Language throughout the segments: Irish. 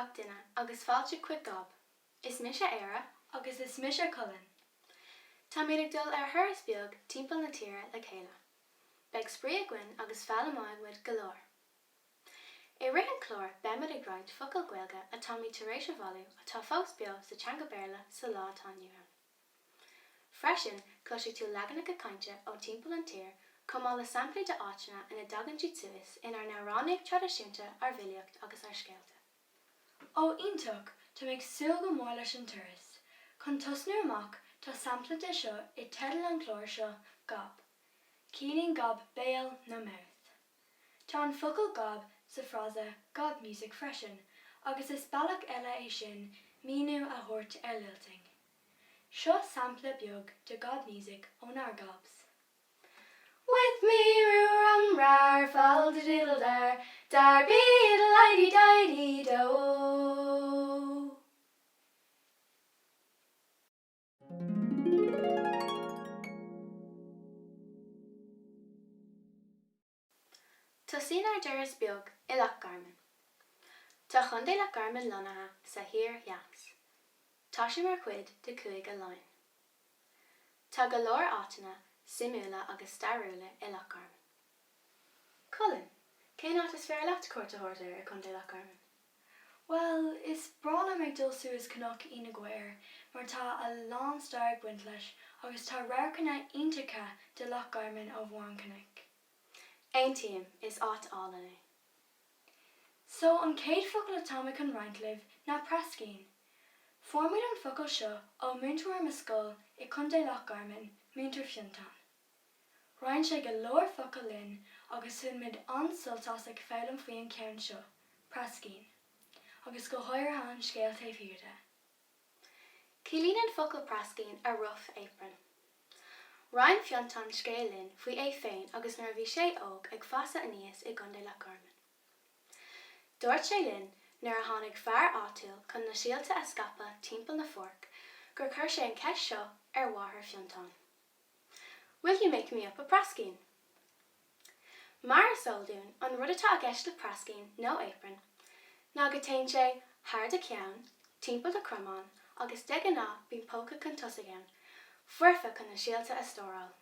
gach duine agus fáilte chuig Gob. Is mise Éire. Agus is mise Culainn. Táimid ag dul ar thuras beag timpeall na tíre le chéile. Beidh spraoi againn agus foghlaimeoidh muid go leor. I rith an chláir beimid ag roinnt focal Gaeilge atáimid tar éis a bhailiú atá fós beo sa teanga Béarla sa lá atá inniu ann. Freisin, cloisfidh tú leaganacha cainte ó timpeall an tír, chomh maith le samplaí de áiteanna ina dtagann siad suas inár n-amhránaíocht traidisiúnta, ár bhfilíocht agus ár scéalta. Ó iontach, tá mé ag súil go mór leis an turas. Chun tosnú amach, tá sampla de seo i teideal an chláir seo, Gob. Ciallaíonn gob béal nó mouth. Tá an focal gob sa frása gob music freisin agus is bealach eile é sin míniú a thabhairt ar lilting. Seo sampla beag de gob music ónár gobs. With me roo rum rar, fal de diddle dar, dar beedle idey didey do. Tosaíonn ár dturas beag i Loch Garman. Tá Contae Loch Garman lonnaithe sa thiar theas. Tá sé mar chuid de Chúige Laighean. Tá go leor áiteanna suimiúla agus stairiúla i Loch Garman. Culainn, cén áit is fearr leat cuairt a thabhairt air i Contae Loch Garman? Bhuel, is breá liom ag dul suas Cnoc Fhine Guaire mar tá a lán stair ag baint leis agus tá radharcanna iontacha de Loch Garman ó bharr an chnoic. Aontaím, is áit álainn é. So, an chéad focal atá mé chun roinnt libh ná praiscín. Fuair muid an focal seo ó múinteoir i mo scoil i Contae Loch Garman, Múinteoir Fiontán. Roinn sé go leor focal linn agus bhain muid an-sult as ag foghlaim faoi an ceann seo, praiscín, agus go háirithe an scéal taobh thiar de. Ciallaíonn an focal praiscín a rough apron. Roinn Fiontán scéal linn faoi é féin agus nuair a bhí sé óg ag fásadh aníos i gContae Loch Garman. Dúirt sé linn nuair a tháinig fear áitiúil chun na síolta a scaipeadh timpeall na pháirc gur chuir sé an cheist seo ar mháthair Fiontán. Will you make me up a praiscín? Mar is eol dúinn, an rud atá i gceist le praiscín nó apron ná go dtéann sé thar do cheann, timpeall do chromán agus de ghnáth bíonn póca chun tosaigh ann, foirfe chun na síolta a stóráil.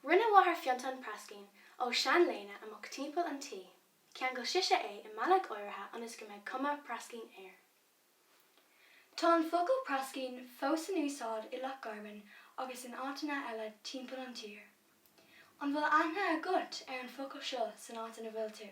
Rinne máthair Fiontán praiscín ó seanléine amuigh timpeall an tí, cheangail sise é i mbealach áirithe ionas go mbeidh cuma praiscín air. Tá an focal praiscín fós in úsáid i Loch Garman agus in áiteanna eile timpeall an tír. An bhfuil aithne agat ar an focal seo san áit ina bhfuil tú?